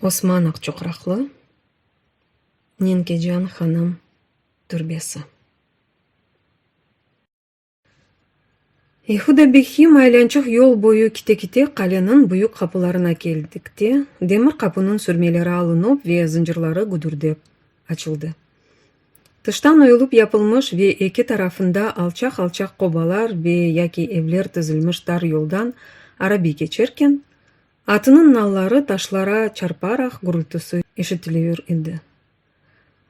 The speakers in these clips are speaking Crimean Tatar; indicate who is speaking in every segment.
Speaker 1: Osman Aqçoqraqlı, Nenkecan hanım türbesi. Yehuda Bihim aylançıq yol boyu kite-kite qaleniñ büyük qapılarına keldikte, demir qapunıñ sürmeleri alınıp ve zıncırları güdürdep açıldı. Tıştan oyulıp yapılmış ve eki tarafında alçaq-alçaq qobalar ve yaki evler tizilmiş tar yoldan arabiy keçerken, Atınıñ nalları taşlara çarparaq gürültüsi işitiliyur edi.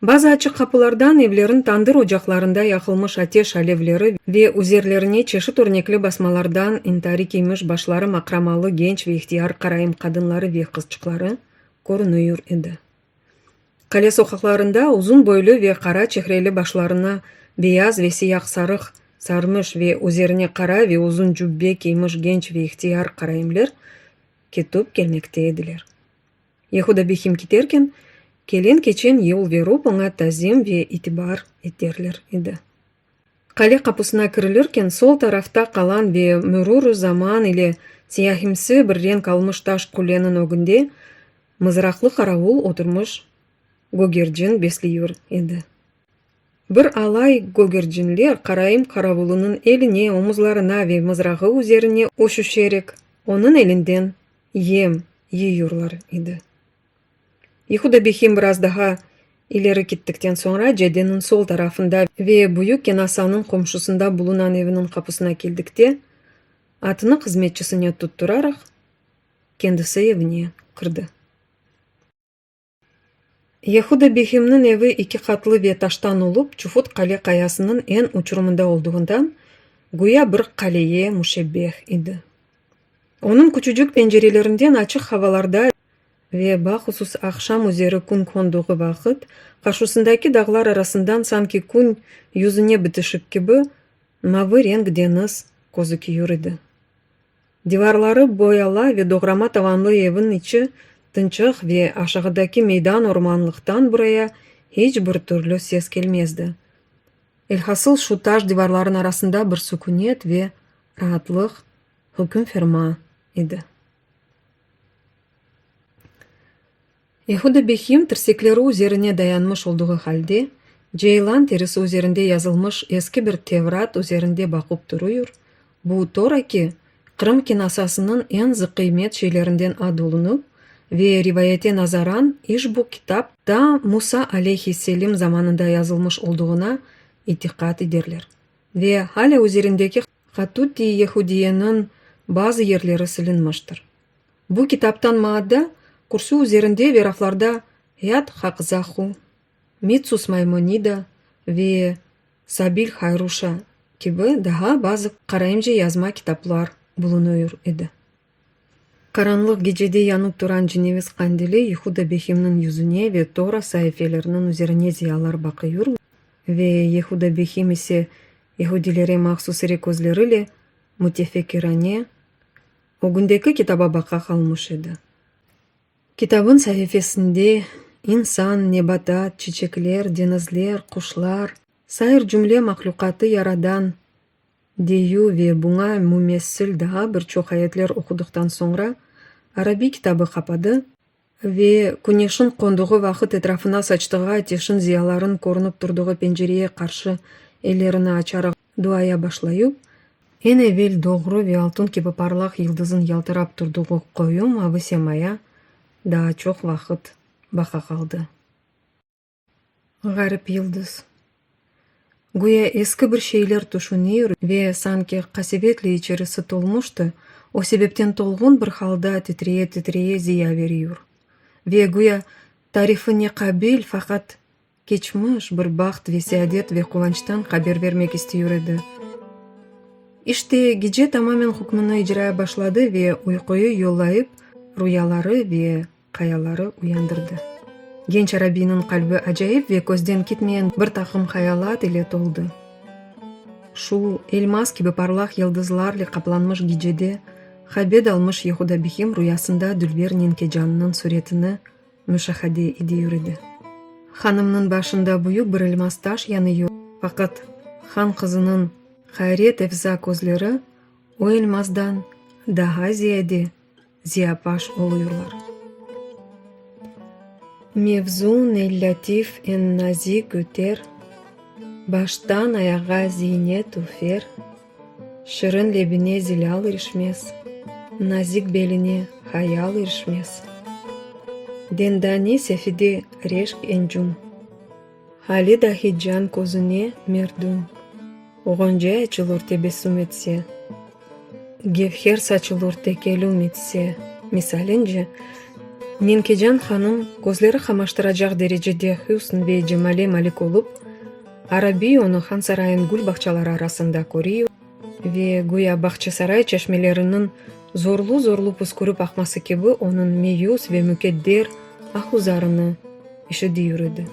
Speaker 1: Bazı açıq qapılardan evlerin tandır ocaqlarında yaqılmış ateş alevleri ve üzerlerine çeşit örnekli basmalardan intari kiymiş başları maqramalı genç ve ihtiyar qaraım qadınları ve qızçıqları körünüyür edi. Qale soqaqlarında uzun boylu ve qara çehreli başlarına beyaz ve siyah sarıq sarmış ve üzerine qara ve uzun cübbe kiymiş genç ve ihtiyar qaraimler ketip kelmekte ediler. Yehuda Bihim kiterken, kelen-keçen yol verip oña tazim ve itibar eterler edi. Qale qapusına kirilirken sol tarafta qalan ve mürür-ü zaman ile siyahimsi bir renk almış taş qulleniñ ögünde mızraqlı qaravul oturmış gögercin besliyur edi. Bir alay gögercinler karaim qaravulınıñ eline, omuzlarına ve mızrağı üzerine öşüşerek onıñ elinden yem yiyurlar edi. Yehuda Bihim biraz daha ileri kittikten soñra caddeniñ sol tarafında ve büyük kenasanıñ qomşusında bulunan eviniñ qapusına keldikte, atını hızmetçisine tutturaraq, kendisi evine kirdi. Yehuda Bihimniñ evi eki qatlı ve taştan olup, Çufut Qale qayasınıñ eñ uçurımında olduğından, güya bir qaleye müşebbeh edi. Onıñ küçücik pencerelerinden açıq havalarda ve bahusus aqşam üzeri kün qonduğı vaqıt qarşısındaki dağlar arasından sanki kün yüzüne bitişik kibi mavı renk deñiz közükiyur edi. Divarları boyala ve doğrama tavanlı evin içi tınçıq ve aşağıdaki meydan ormanlıqtan buraya hiç bir türlü ses kelmezdi. Elhasıl şu taş divarların arasında bir sükünet ve raatlıq hükümferma edi. Yehuda Bihim tirsekleri üzerine dayanmış olduğı halde, ceylan terisi üzerinde yazılmış eski bir Tevrat üzerinde baqıp turuyur, bu Tora ki, Qırım kinasasınıñ eñ zıqıymet şeylerinden ad olunıp ve rivayete nazaran işbu kitap ta Musa aleyhi-selim zamanında yazılmış olduğına itiqat iderler ve alâ üzerindeki Hatut-i Yehudiyeniñ bazı yerleri silinmiştir. Bu kitaptan maada kürsü üzerinde ve raflarda Yad Haqzahu, Mitsus Maymonida ve Sabil Hayruşa kibi daa bazı qaraimce yazma kitaplar bulunuyur edi. Qaranlıq gecede yanıp turan ceneviz qandili Yehuda Behimniñ yüzüne ve Tora saifeleriniñ üzerine ziyalar baqıyur ve Yehuda Behim ise yehudilere mahsus iri közlerile mütefekkirane ögündeki kitaba baqa qalmış edi. Kitabın saifesinde insan, nebatat, çiçekler, deñizler, quşlar, sair cümle mahlüqatı yaradan deyü ve buña mümessil daa bir çoq ayetler oqudıqtan soñra arabiy kitabı qapadı ve küneşin qonduğı vaqıt etrafına saçtığı ateşin ziyaların körünip turdığı pencereye qarşı ellerini açaraq duaya başlayup, eñ evel doğru ve altın kibi parlaq yıldızın yaltırap turdığı qoyu mavı semaya daa çoq vaqıt baqa qaldı. Ğarip yıldız. Güya eski bir şeyler tüşüniyur ve sanki qasevetle içerisi tolmuştı, o sebepten tolğun bir halda titreye-titreye ziya veriyur. Ve güya tarifi ne qabil, faqat keçmiş bir baht ve seadet ve quvançtan haber vermek istiyur edi. İşte, gece tamamen hükmüni icraya başladı ve uyquyu yollayıp ruyaları ve Hayaları uyandırdı. Genç arabiyniñ qalbi acayip ve közden kitmeyen bir taqım hayalat ile toldı. Şu, elmaz kibi parlaq yıldızlarle qaplanmış gecede habe dalmış Yehuda Bihim ruyasında dülber Nenkecannıñ süretini müşahade idiyur edi. Hanımnıñ başında büyük bir elmaz taş yanıyur, faqat han qızınıñ hayret efza közleri o elmazdan daha ziyade ziyapaş oluyurlar. Mevzun el-lâtif en-nazik öter, Baştan ayağa ziynet üfer, Şirin lebine zilâl irişmez, Nazik beline hayal irişmez. Dendane sefide reşk encüm, Hali dahi can közüne merdüm, Ğonca açılur tebessüm etse, Gevher saçılur tekelüm etse, misalince, Nenkecan hanım közleri qamaştıracaq derecede hüsn ve cemale malik olıp, arabiy onı Hansarayıñ gül bağçaları arasında körüyür ve güya Bağçasaray çeşmeleriniñ zorlu-zorlu püskürip aqması kibi onıñ meyüs ve mükedder ah-u-zarını işidiyur edi.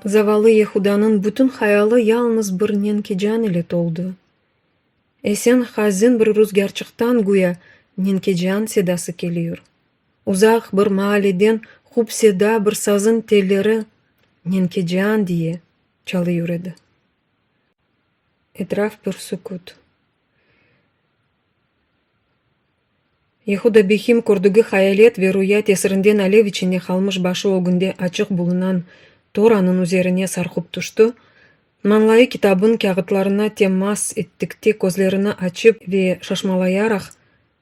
Speaker 1: Zavallı Yehudanıñ bütün hayalı yalnız bir Nenkecan ile toldı. Esen hazin bir ruzgârçıqtan güya Nenkecan sedası keliyur. Uzaq bir maaleden hup-seda bir sazıñ telleri Nenkecan diye çalıyur edi. Etraf bir sukut. Yehuda Bihim kördügi hayalet ve ruya tesirinden alev içinde qalmış başı ögünde açıq bulunan toranıñ üzerine sarqıp tüşti, mañlayı kitabıñ kâğıtlarına temas ettikte közlerini açıp ve şaşmalayaraq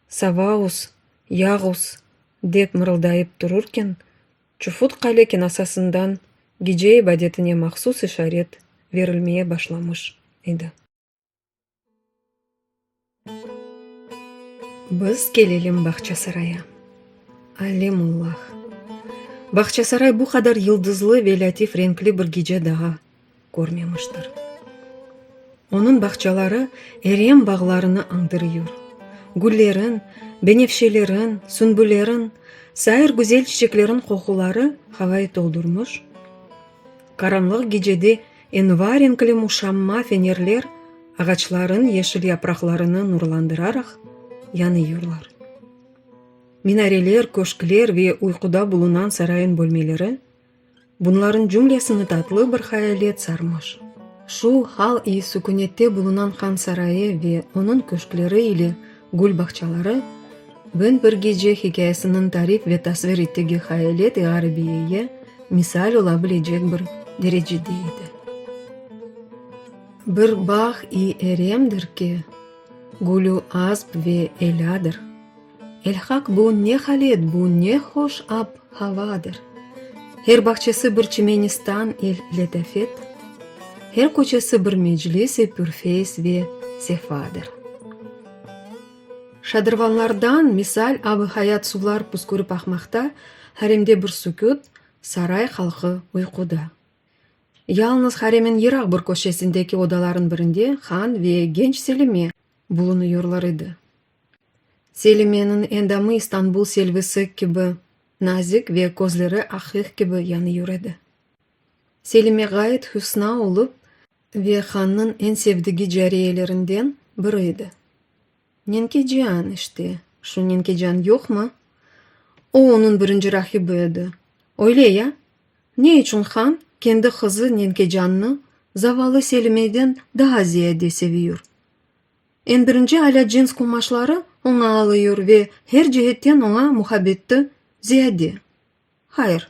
Speaker 1: Savaus, Yağus, dep mırıldayıp tururken, Çufut Qale kenasasından gece ibadetine mahsus işaret verilmeye başlamış edi. Biz kelelim Bağçasaraya. Alemullah! Bağçasaray bu qadar yıldızlı ve lâtif renkli bir gece daa körmemiştir. Onıñ bağçaları Erem bağlarını añdırıyor. Güllerin, benefşelerin, sünbülerin, sair güzel çiçeklerin qoquları havayı toldurmış, qaranlıq gecede enva renkli muşamma fenerler ağaçların yeşil yapraqlarını nurlandıraraq yanıyurlar. Minareler, köşkler ve uyquda bulunan sarayın bölmeleri, bunların cümlesini tatlı bir hayalet sarmış. Şu hal-i sükünette bulunan han sarayı ve onıñ köşkleri ile gül bağçaları 1001 gece hikâyesiniñ tarif ve tasvir ettigi hayalet-i ğaribiyeye misal ola bilecek bir derecede edi. Bir bağ-i eremdir ki, gülü azb ve elâdır. Elhaq bu ne halet, bu ne hoş ab-havadır! Her bağçası bir çimenistan el letafet, Her köçesi bir meclis-i pürfeyz ve sefadır. Şadırvanlardan misal ab-ı hayat suvlar püskürip aqmaqta, Haremde bir süküt, saray halqı uyquda. Yalnız haremin yıraq bir köşesindeki odaların birinde han ve genç Selime bulunıyorlar edi. Selimeniñ endamı İstanbul selvisi kibi nazik ve közleri aqiq kibi yanıyor edi. Selime ğayet hüsna olıp ve hannıñ eñ sevdigi cariyelerinden biri edi. Nenkecan, işte, şu Nenkecan yoqmı? O, onıñ birinci rahibi edi. Öyle ya? Ne içün han kendi qızı Nenkecannı zavallı Selimeden daa ziyade seviyur? Eñ birinci alâ cins qumaşları oña alıyur ve her cehetten oña muhabbeti ziyade. Hayır,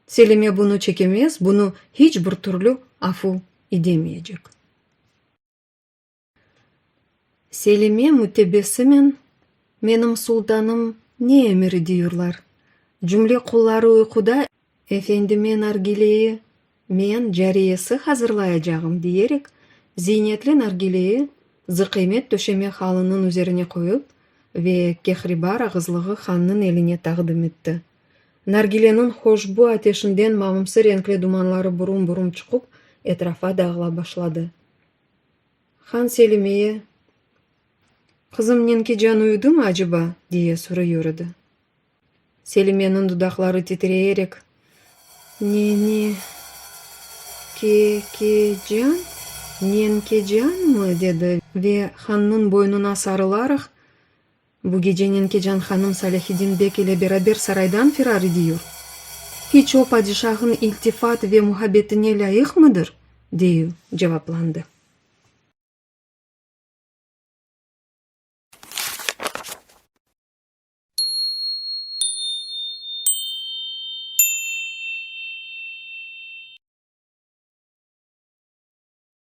Speaker 1: Selime bunı çekemez, bunı hiç bir türlü afu idemeyecek. Selime mütebessimen, Menim sultanım ne emir idiyurlar? Cümle qulları uyquda, efendime nargileyi men, cariyesi, hazırlayacağım, diyerek, ziynetli nargileyi zıqıymet töşeme halınıñ üzerine qoyup ve kehribar ağızlığı hannıñ eline taqdim etti. Nargileniñ hoşbu ateşinden mavımsı renkli dumanları burum-burum çıqup, etrafa dağıla başladı. Han Selimeye, Qızım Nenkecan uyudımı aceba? diye soruyor edi. Selimeniñ dudaqları titreyerek, Ne-ne, ke-ke-can, Nenkecanmı? dedi ve hannıñ boynuna sarılaraq, Bu gece Nenkecan hanım Salâhiddin bek ile beraber saraydan firar idiyur. Hiç o padişahın iltifat ve muhabbetine lâyıqmıdır? deyu cevaplandı.